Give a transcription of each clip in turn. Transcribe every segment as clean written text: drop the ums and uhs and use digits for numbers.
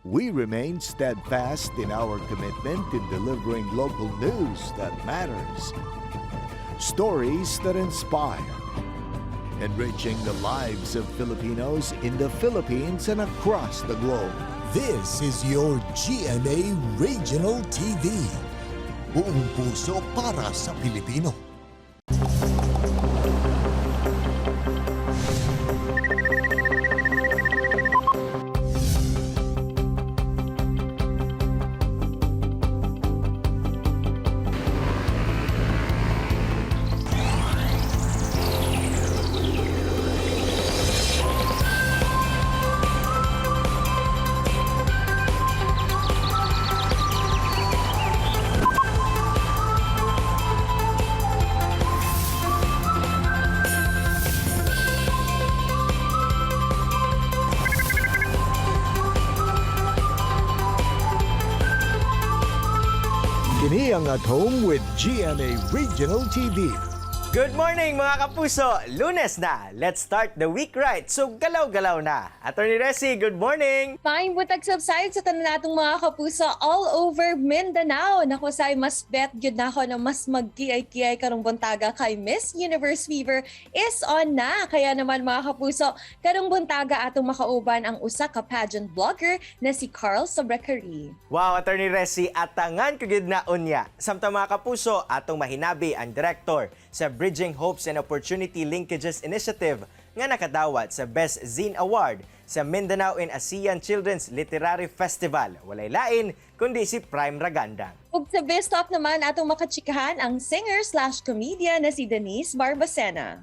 We remain steadfast in our commitment in delivering local news that matters, stories that inspire, enriching the lives of Filipinos in the Philippines and across the globe. This is your GMA Regional TV. Buong puso para sa Pilipino. Kini ang At Home with GMA Regional TV. Good morning, mga kapuso! Lunes na! Let's start the week right. So galaw-galaw na. Attorney Resi, good morning! Maayong buntag subside sa tanan natong mga kapuso all over Mindanao. Naku, say mas bet gyud nako na mas magkiay-kiay karong buntaga kay Miss Universe Fever is on na. Kaya naman, mga kapuso, karong buntaga atong makauban ang usa ka pageant blogger na si Carl Sobrecari. Wow, Attorney Resi, atangan ko gyud na unya. Samtang, mga kapuso, atong mahinabi ang director sa Bridging Hopes and Opportunity Linkages Initiative nga nakadawat sa Best Zine Award sa Mindanao and ASEAN Children's Literary Festival. Walay lain kundi si Prime Ragandang. Ug sa Best Stop naman, atong makachikahan ang singer/comedian na si Denise Barbacena.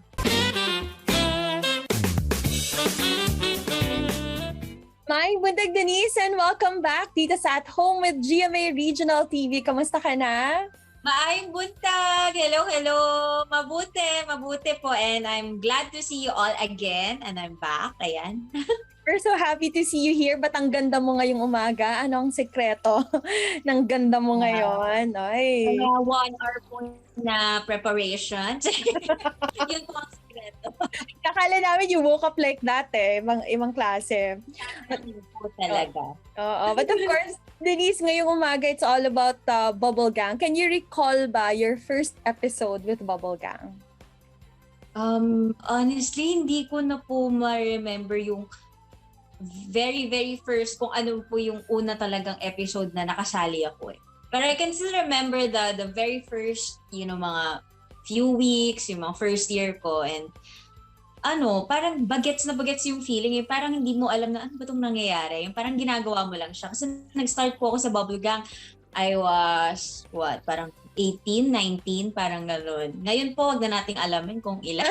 Maayong buntag, Denise, and welcome back dito sa At Home with GMA Regional TV. Kamusta ka na? Maayong buntag! Hello, hello! Mabuti, mabuti po. And I'm glad to see you all again. And I'm back. Ayan. We're so happy to see you here. Ba't ang ganda mo ngayong umaga? Ano ang sekreto ng ganda mo ngayon? Ay. Kaya 1 hour po na preparation. Yun po ang sekreto. Akala namin you woke up like that eh. Ibang klase. Yun po talaga. Oo. But of course, Denise, ngayong umaga, it's all about Bubble Gang. Can you recall ba your first episode with Bubble Gang? Honestly, hindi ko na po ma-remember yung very, very first, kung ano po yung una talagang episode na nakasali ako eh. Pero I can still remember the very first mga few weeks, yung mga first year ko, and ano, parang bagets na bagets yung feeling eh. Parang hindi mo alam na ano ba itong nangyayari. Yung parang ginagawa mo lang siya. Kasi nag-start po ako sa Bubble Gang, I was, what, parang 18, 19, parang gano'n. Ngayon po, wag na nating alamin kung ilan.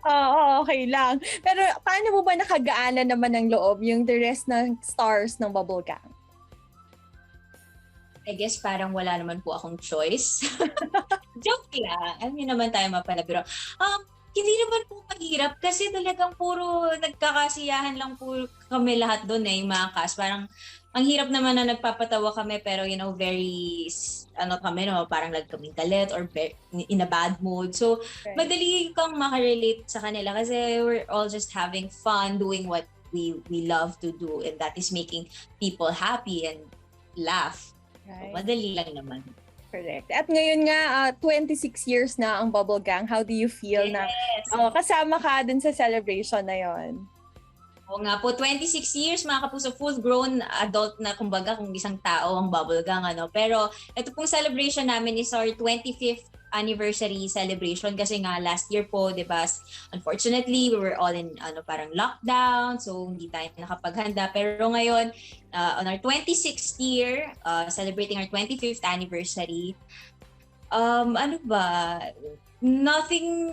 Oo, okay lang. Pero paano mo ba nakagaanan naman ng loob yung the rest ng stars ng Bubble Gang? I guess parang wala naman po akong choice. Joke lang. Alam niyo naman tayo mapalabiro. Hindi naman po mahirap kasi talagang puro nagkakasiyahan lang po kami lahat doon eh, yung mga cast. Parang ang hirap naman na nagpapatawa kami pero very ano kami, no, parang lagi kaming galit or in a bad mood. So, madali kang makarelate sa kanila kasi we're all just having fun doing what we love to do, and that is making people happy and laugh. So, madali lang naman. Correct. At ngayon nga, 26 years na ang Bubble Gang. How do you feel na oh, kasama ka dun sa celebration na yon? Oo nga po, 26 years, mga kapuso, full-grown adult na kumbaga kung isang tao ang Bubble Gang. Ano. Pero ito pong celebration namin is our 25th anniversary celebration kasi nga last year po, 'di ba? Unfortunately, we were all in ano, parang lockdown, so hindi tayo nakapaghanda. Pero ngayon, on our 26th year, celebrating our 25th anniversary, ano ba? Nothing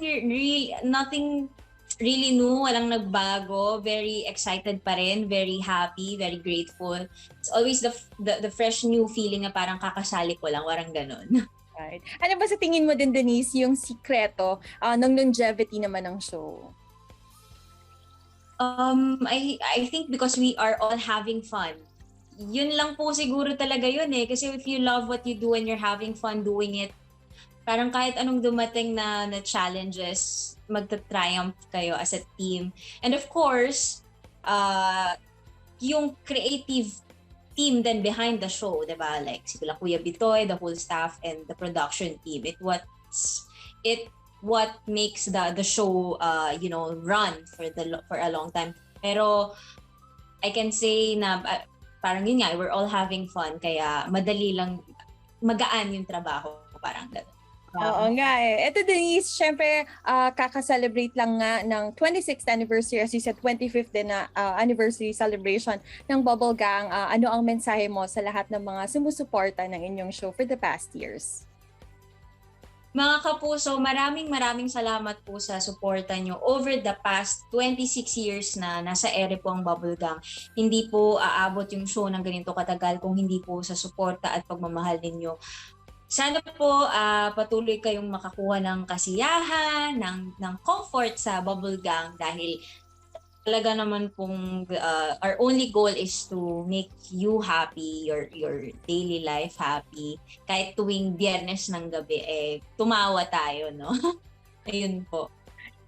really new, walang nagbago. Very excited pa rin, very happy, very grateful. It's always the fresh new feeling na parang kakasali ko lang, walang ganun. Right. Ano ba sa tingin mo din, Denise, yung sikreto ng longevity naman ng show? I think because we are all having fun. Yun lang po siguro talaga yun eh. Kasi if you love what you do and you're having fun doing it, parang kahit anong dumating na challenges, magta-triumph kayo as a team. And of course, yung creative team then behind the show, 'di ba? Like sila Kuya Bitoy, the whole staff and the production team. It what makes the show run for a long time. Pero I can say na parang yun nga, we're all having fun, kaya madali lang, magaan yung trabaho, parang gano'n. Oo nga eh. Ito, Denise, syempre, kaka-celebrate lang nga ng 26th anniversary, as you said, 25th din na anniversary celebration ng Bubble Gang. Ano ang mensahe mo sa lahat ng mga sumusuporta ng inyong show for the past years? Mga kapuso, maraming maraming salamat po sa suporta nyo over the past 26 years na nasa ere po ang Bubble Gang. Hindi po aabot yung show ng ganito katagal kung hindi po sa suporta at pagmamahal ninyo. Sana po patuloy kayong makakuha ng kasiyahan, ng comfort sa Bubble Gang dahil talaga naman pong our only goal is to make you happy, your daily life happy. Kahit tuwing Biyernes ng gabi, eh, tumawa tayo, no? Ayun po.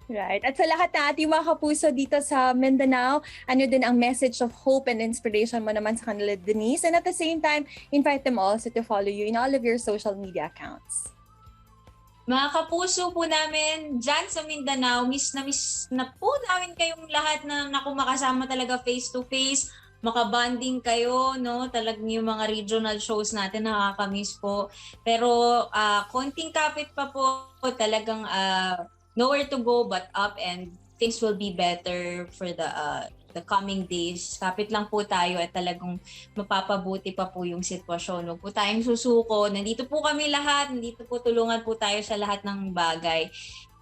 Right. At sa lahat ng ating mga kapuso dito sa Mindanao, ano din ang message of hope and inspiration mo naman sa kanila, Denise? And at the same time, invite them also to follow you in all of your social media accounts. Mga kapuso po namin dyan sa Mindanao, miss na po namin kayong lahat na naku, makasama talaga face to face, makabanding kayo, no? Talagang yung mga regional shows natin, nakakamiss po. Pero konting kapit pa po, talagang nowhere to go but up and things will be better for the coming days. Kapit lang po tayo at talagang mapapabuti pa po yung sitwasyon. Huwag po tayong susuko. Nandito po kami lahat. Nandito po, tulungan po tayo sa lahat ng bagay.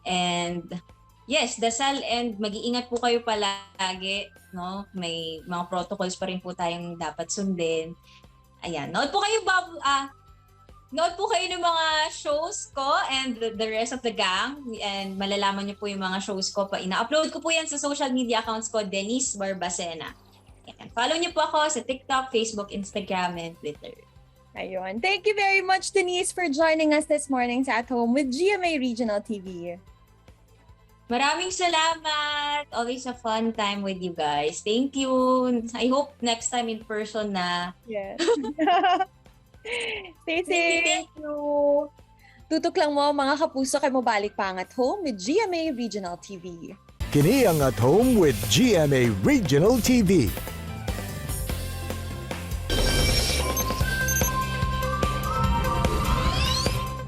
And yes, dasal and mag-iingat po kayo palagi, no? May mga protocols pa rin po tayong dapat sundin. Ayan. Nood po kayo ng mga shows ko and the rest of the gang, and malalaman niyo po yung mga shows ko pa. Ina-upload ko po yan sa social media accounts ko, Denise Barbacena. Ayan. Follow niyo po ako sa TikTok, Facebook, Instagram, and Twitter. Ayun. Thank you very much, Denise, for joining us this morning sa At Home with GMA Regional TV. Maraming salamat! Always a fun time with you guys. Thank you! I hope next time in person na. Yes. Stay safe! Thank you! Tutok lang mo, mga kapuso, kay mobalik pa ang At Home with GMA Regional TV. Kini ang At Home with GMA Regional TV.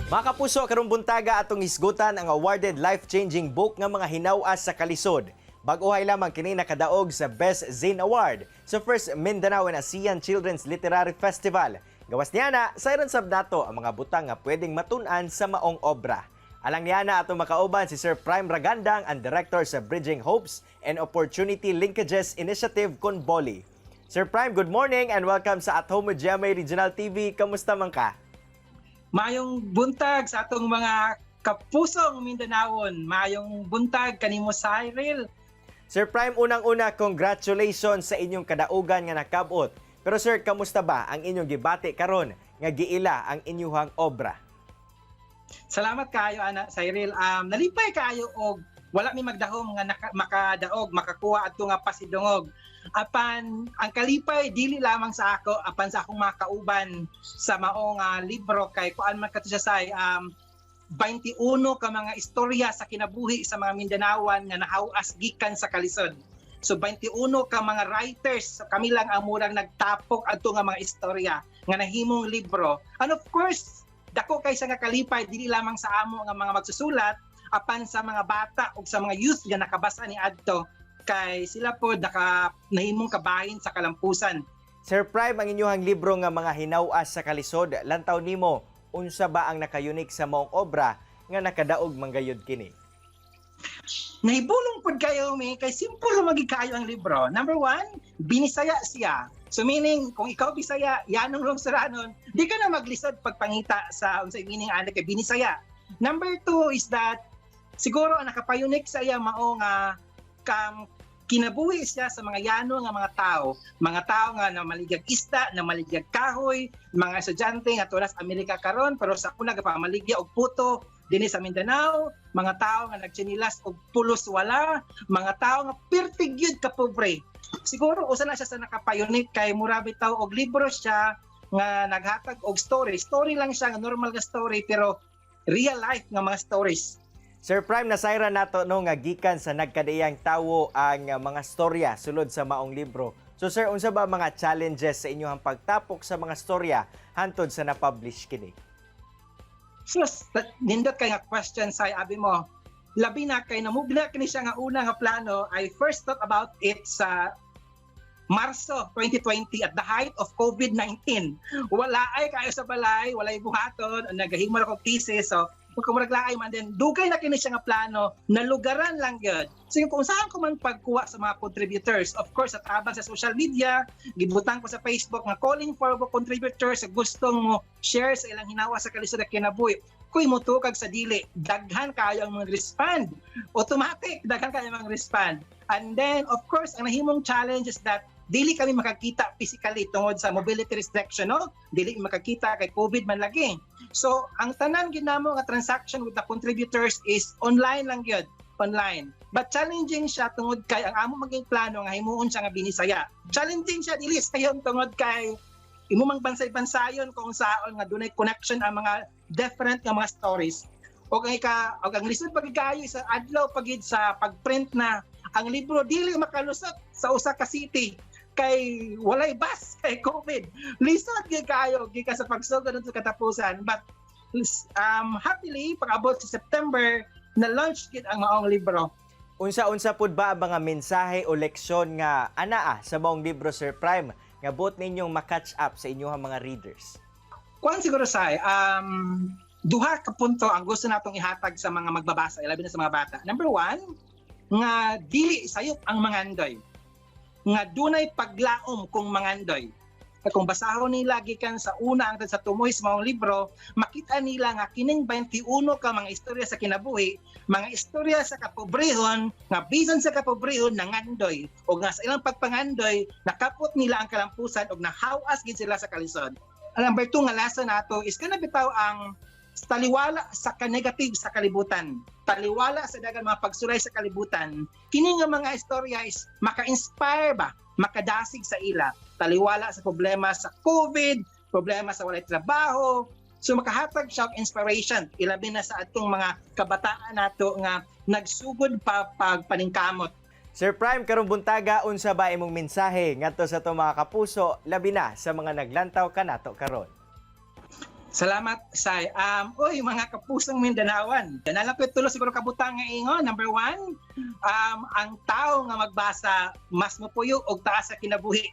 Mga kapuso, karong buntaga atong hisgutan ang awarded life-changing book nga Mga Hinaw-as sa Kalisod. Bag-ohay lamang kini nakadaog sa Best Zine Award sa First Mindanao and ASEAN Children's Literary Festival. Gawas niana, sayran sab nato ang mga butang nga pwedeng matun-an sa maong obra. Alang niana, atong makauban si Sir Prime Ragandang, ang director sa Bridging Hopes and Opportunity Linkages Initiative kon BOLI. Sir Prime, good morning and welcome sa At Home with GMA Regional TV. Kamusta man ka? Maayong buntag sa atong mga kapusong Mindanaon. Maayong buntag kanimo, Cyril. Sir Prime, unang-una, congratulations sa inyong kadaugan nga nakabot. Pero sir, kamusta ba ang inyong gibati karon nga giila ang inyuhang obra? Salamat kaayo ana, Cyril. Nalipay kaayo og wala mi magdahom nga makadaog, makakuha adto nga pasidungog. Apan ang kalipay dili lamang sa ako apan sa akong mga kauban sa maong libro kay kuan man kato siya say 21 ka mga istorya sa kinabuhi sa mga Mindanaoan nga nahawas gikan sa kalisod. So 21 ka mga writers, so kami lang ang murang nagtapok adto nga mga istorya nga nahimong libro. And of course, dako kay sa nga kalipay dili lamang sa amo nga mga magsusulat apan sa mga bata ug sa mga youth nga nakabasa ni adto kay sila po naka nahimong kabahin sa kalampusan. Sir Prime, ang inyuhang libro nga Mga Hinaw-as sa Kalisod, lantaw nimo, unsa ba ang nakayunik sa maong obra nga nakadaog manggayod kini? Nahibulong pud kayo mi kay simple ra magi kaayo ang libro. Number one, binisaya siya. So meaning kung ikaw Bisaya, yanong rong saranon, di ka na maglisod pagpangita sa unsay meaning ana kay binisaya. Number two is that siguro ang nakapayunik sa iya mao nga kam kinabuhi siya sa mga yano nga mga tao, mga tao nga namaligyag isda, namaligyag kahoy, mga estudyante nga turas Amerika karon pero sa una gapamaligya og puto dinhi sa Mindanao, mga tao nga nagtsinilas og pulos wala, mga tao nga pirti gyud ka pobre. Siguro usa na siya sa nakapayunik kay mura bitaw og libro siya nga naghatag og story. Story lang siya nga normal nga story pero real life nga mga stories. Sir Prime, nasayran nato no nga gikan sa nagkadaiyang tawo ang mga storya sulod sa maong libro. So sir, unsa ba mga challenges sa inyong pagtapok sa mga storya hantod sa na-publish kini? Sus, nindot kay nga question sa abi mo. Labi na kay namugna kini siya nga una nga plano. I first thought about it sa Marso 2020 at the height of COVID-19. Wala ay kayo sa balay, walay buhaton, nagahimo ra kog thesis. So, kung murag laay man din, dugay na kini siya nga plano, nalugaran lang gyud. So kung saan ko man pagkuha sa mga contributors, of course, sa tabang sa social media, gibutang ko sa Facebook nga calling for contributors sa gustong mo share sa ilang hinawa sa kalisod at kinabuhi. Kuy mo tukag sa dili, daghan kayo ang mga respond. Automatic, daghan kayo ang mga respond. And then, of course, ang nahimong challenge is that dili kami makakita physically tungod sa mobility restriction, no? Dili makakita kay COVID man lagi. So, ang tanan ginamo nga transaction with the contributors is online lang gyud, online. But challenging siya tungod kay ang amo maging plano nga himuon siya nga Binisaya. Challenging siya dili sayon tungod kay imo mang bansay-bansayon kung saon nga dunay connection ang mga different nga mga stories. Og ang ika og ang lisod pagid kaayo sa adlaw pagid sa pagprint na ang libro, dili makalusot sa usa ka city kay walay bus kay COVID. Lisod gyud kaayo gikan sa pagsugod sa katapusan, but happily pag-abot sa September na launch gid ang maong libro. Unsa-unsa pud ba ang mga mensahe o leksyon nga anaa sa maong libro, Sir Prime, nga buot ninyong ma-catch up sa inyong mga readers? Kuan siguro say, duha ka punto ang gusto natong ihatag sa mga magbabasa, labi na sa mga bata. Number one, nga dili sayop ang mangandoy. Nga dunay paglaom kung mangandoy. At kung basahon nila gikan sa una hangtod sa tumoy sa maong libro, makita nila nga kining 21 ka mga istorya sa kinabuhi, mga istorya sa kapobrehon, nga bisan sa kapobrehon nangandoy o nga sa ilang pagpangandoy nakapot nila ang kalampusan og nahawas gid sila sa kalisod. Ang number two nga lesson nato is kana bitaw ang taliwala sa ka-negative sa kalibutan, taliwala sa dagan mga pagsulay sa kalibutan, kini nga mga istorya is maka-inspire ba, makadasig sa ila, taliwala sa problema sa COVID, problema sa walay trabaho. So makahatag siya og inspiration, ilabi na sa atong mga kabataan nato nga nagsugod pa pagpaningkamot. Sir Prime, karong buntaga, unsa ba imong mensahe ngadto sa atong mga kapuso, labi na sa mga naglantaw kanato karon? Salamat, Sai. Oy, mga kapusong Mindanawan. Danalang ko tulo siguro kabutang nga ingon. Number one, ang tao nga magbasa mas mopuyo og taas sa kinabuhi.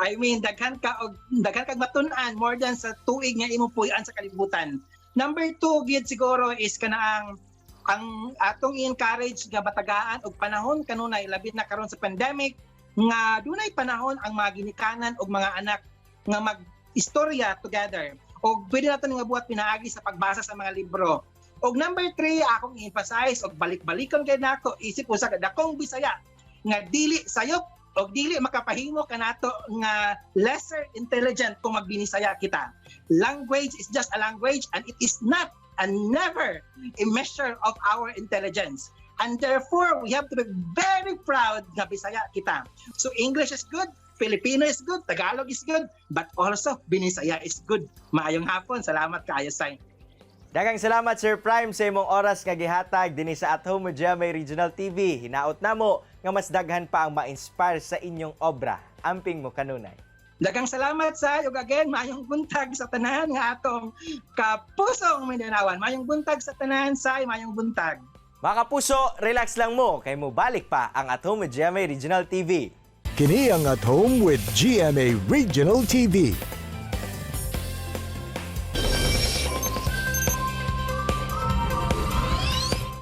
I mean, daghan kag matun-an more than sa tuig nga imong puy-an sa kalibutan. Number two, gyud siguro is kanaang ang atong i-encourage nga batagaan og panahon kanunay, labi na karon sa pandemic, nga dunay panahon ang mga ginikanan og mga anak nga mag-istorya together. Og pwede nato nga buhat pinaagi sa pagbasa sa mga libro. Og number three, akong i-emphasize og balik-balikon kay nako isip usa ka dakong Bisaya nga dili sayop og dili makapahimo kanato nga lesser intelligent kung magbinisaya kita. Language is just a language and it is not and never a measure of our intelligence. And therefore, we have to be very proud nga Bisaya kita. So English is good, Filipino is good, Tagalog is good, but also Binisaya is good. Maayong hapon. Salamat kaayo, Sai. Daghang salamat, Sir Prime, sa imong oras nga gihatag dinhi sa At Home with GMA Regional TV. Hinaot namo nga mas daghan pa ang ma-inspire sa inyong obra. Amping mo kanunay. Daghang salamat sa ug again, maayong buntag sa tanan nga atong kapusong Mindanawan. Maayong buntag sa tanan, Sai, maayong buntag. Mga kapuso, relax lang mo kay mobalik pa ang At Home with GMA Regional TV. Kini ang At Home with GMA Regional TV.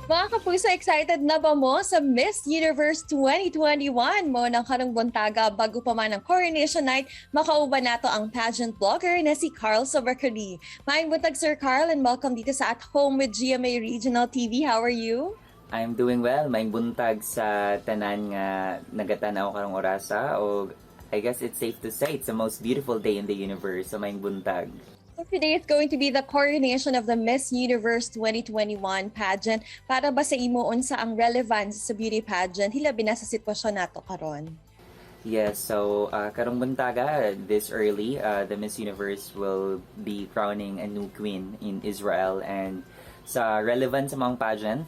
Mga kapuso, excited na ba mo sa Miss Universe 2021? Mo ng karong buntaga bago pa man ang coronation night, makauban nato ang pageant blogger na si Carl Sobercali. Maayong buntag, Sir Carl, and welcome dito sa At Home with GMA Regional TV. How are you? I'm doing well. Maayong buntag sa tanan nga nagatanaw karong orasa o I guess it's safe to say it's the most beautiful day in the universe. So maayong buntag. So today is going to be the coronation of the Miss Universe 2021 pageant. Para ba sa imo, unsa ang relevance sa beauty pageant hilabi na sa sitwasyon nato karon? Yes, so karong buntaga, this early, the Miss Universe will be crowning a new queen in Israel. And sa relevant sa mga pageant,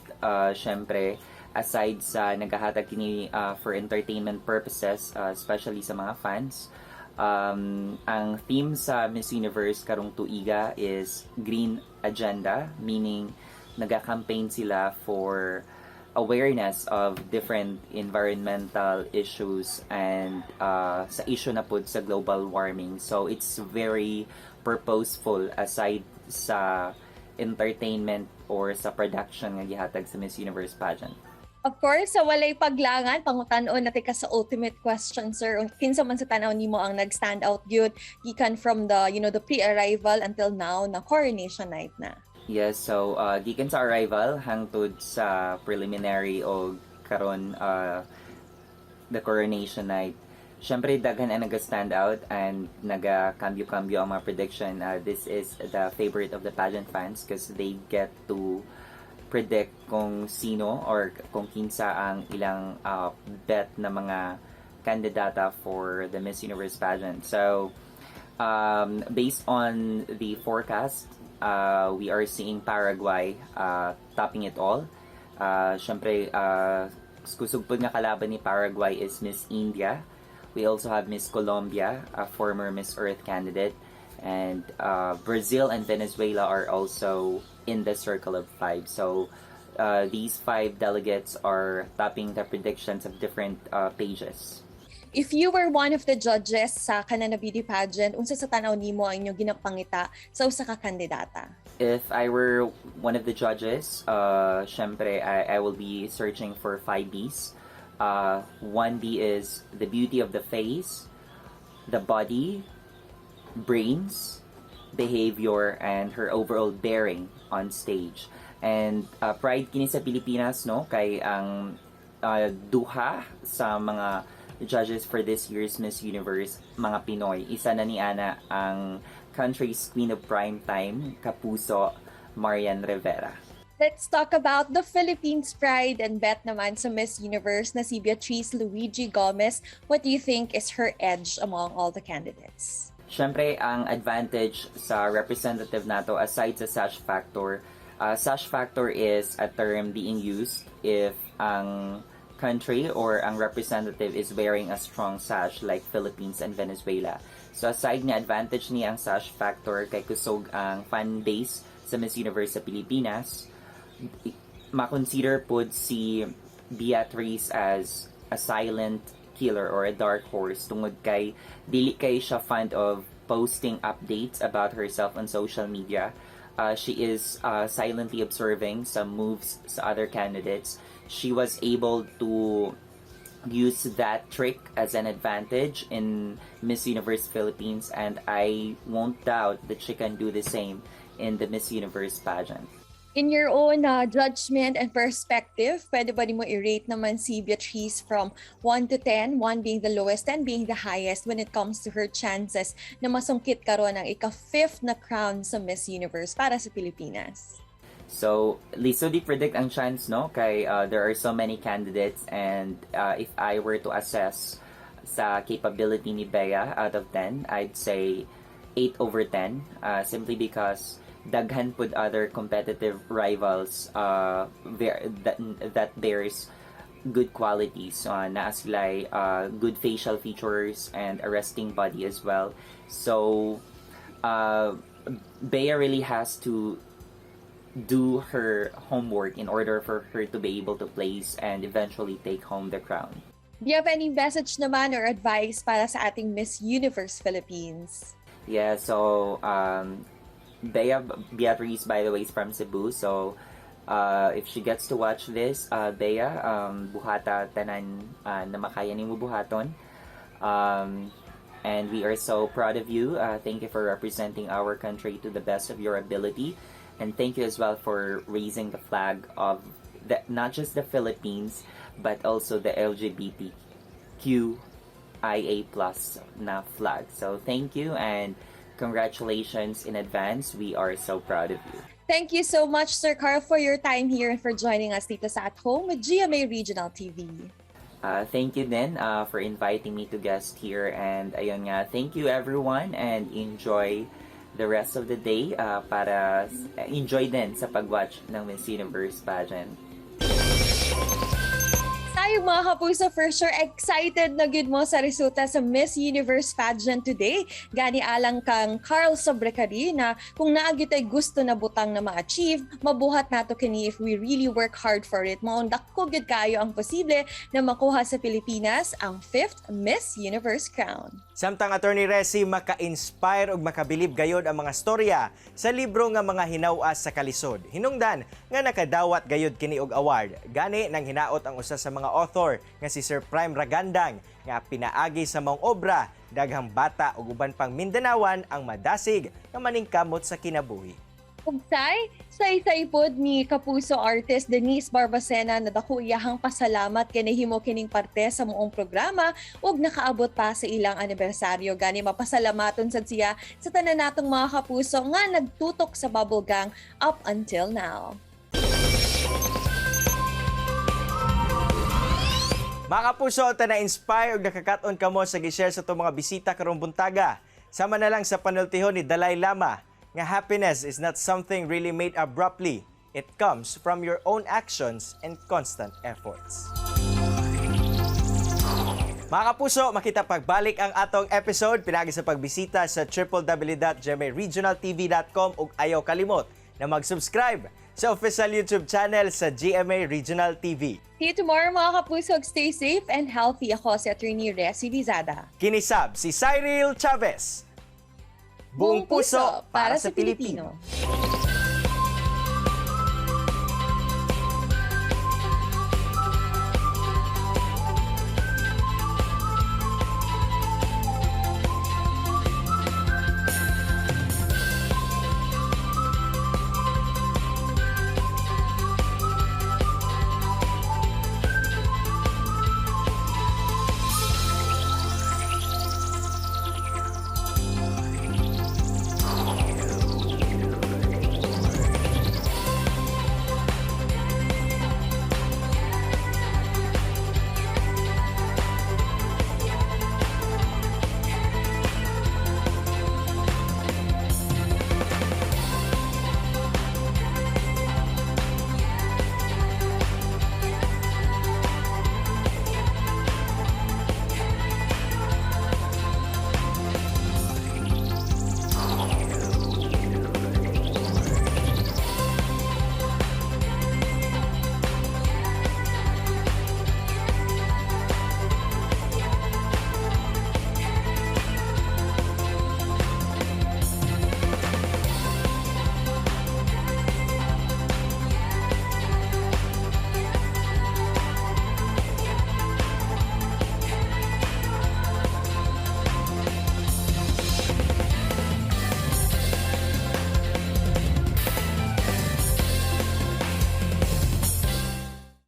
syempre, aside sa naghahatag kini for entertainment purposes, especially sa mga fans, ang theme sa Miss Universe karong tuiga is Green Agenda, meaning naga-campaign sila for awareness of different environmental issues and sa issue na pud sa global warming. So it's very purposeful aside sa entertainment or sa production nga gihatag sa Miss Universe pageant. Of course, sa walay paglangan, pangutan-on na ka sa ultimate question, sir. Kinsa man sa tanaw nimo ang nag-stand out gyud gikan from the pre-arrival until now na coronation night na? Yes, so gikan sa arrival hangtod sa preliminary o karon the coronation night. Syempre daghan ang naga-stand out and naga-kambyo-kambyo ang mga prediction. This is the favorite of the pageant fans because they get to predict kung sino or kung kinsa ang ilang bet na mga kandidata for the Miss Universe pageant. So, based on the forecast, we are seeing Paraguay topping it all. Syempre, kusog pud nga kalaban ni Paraguay is Miss India. We also have Miss Colombia, a former Miss Earth candidate. And Brazil and Venezuela are also in the circle of five. So these five delegates are topping the predictions of different pages. If you were one of the judges sa kanang beauty pageant, unsa sa tanaw nimo ang inyong ginapangita sa usa ka kandidata? If I were one of the judges, syempre, I will be searching for five Bs. One B is the beauty of the face, the body, brains, behavior, and her overall bearing on stage. And pride kini sa Pilipinas, no? Kay ang duha sa mga judges for this year's Miss Universe, mga Pinoy. Isa na ni ana ang country's queen of prime time, Kapuso Marian Rivera. Let's talk about the Philippines pride and bet naman sa Miss Universe na si Beatriz Luigi Gomez. What do you think is her edge among all the candidates? Siyempre, ang advantage sa representative nato aside sa sash factor, sash factor is a term being used if ang country or ang representative is wearing a strong sash like Philippines and Venezuela. So aside nga advantage niya ang sash factor kay kusog ang fan base sa Miss Universe sa Pilipinas, ma-consider pud si Beatrice as a silent killer or a dark horse tungod kay dili kay siya fond of posting updates about herself on social media. She is silently observing some moves sa other candidates. She was able to use that trick as an advantage in Miss Universe Philippines, and I won't doubt that she can do the same in the Miss Universe pageant. In your own judgment and perspective, pwede ba mo i-rate naman si Beatrice from 1 to 10, 1 being the lowest, 10 being the highest when it comes to her chances na masungkit karon ang ika-fifth na crown sa Miss Universe para sa Pilipinas? So, lisod i-predict ang chance, no? Kay there are so many candidates and if I were to assess sa capability ni Bea out of 10, I'd say 8 over 10 simply because daghan pud other competitive rivals that bears good qualities. Naa sila good facial features and arresting body as well. So, Bea really has to do her homework in order for her to be able to place and eventually take home the crown. Do you have any message naman or advice para sa ating Miss Universe Philippines? Yeah, so Bea Beatrice, by the way, is from Cebu. So if she gets to watch this, Bea, buhata tanan na makaya nimo buhaton. And we are so proud of you. Thank you for representing our country to the best of your ability. And thank you as well for raising the flag of not just the Philippines, but also the LGBTQIA+ na flag. So thank you and congratulations in advance. We are so proud of you. Thank you so much, Sir Carl, for your time here and for joining us dito sa At Home with GMA Regional TV. Thank you din for inviting me to guest here, and ayun nga, thank you everyone and enjoy the rest of the day para enjoy din sa pag-watch ng Miss Universe pageant. Tayo, mga kapuso, for sure excited na gud mo sa resulta sa Miss Universe pageant today. Gani alang kang Carl Sobrecari na kung naa gyud tay gusto na butang na ma-achieve, mabuhat nato kini if we really work hard for it. Maong dako gyud kayo ang posible na makuha sa Pilipinas ang fifth Miss Universe crown. Samtang, Attorney Resi, maka-inspire ug makabilib gayod ang mga storya sa libro nga Mga Hinaw-as sa Kalisod. Hinungdan nga nakadawat gayod kini og award. Gani nang hinaot ang usa sa mga author nga si Sir Prime Ragandang nga pinaagi sa maong obra, daghang bata ug uban pang Mindanawan ang madasig nga maningkamot sa kinabuhi. Ugsay, say-say pod ni kapuso artist Denise Barbacena na dako iyahang pasalamat kay nahimo kining parte sa moong programa ug nakaabot pa sa ilang anibersaryo. Gani mapasalamaton sad siya sa tanan natong mga kapuso nga nagtutok sa Bubble Gang up until now. Mga kapuso, ta na-inspire ug nakakat-on kamo sa gi-share sa atong mga bisita karong buntaga. Sama na lang sa panultihon ni Dalai Lama nga happiness is not something really made abruptly. It comes from your own actions and constant efforts. Mga kapuso, makita pagbalik ang atong episode pinagi sa pagbisita sa www.gmaregionaltv.com ug ayaw kalimot na mag-subscribe sa official YouTube channel sa GMA Regional TV. See you tomorrow, mga kapuso. Stay safe and healthy. Ako si Attorney Resi Lizada. Kini sab si Cyril Chavez. Buong puso para sa Pilipino.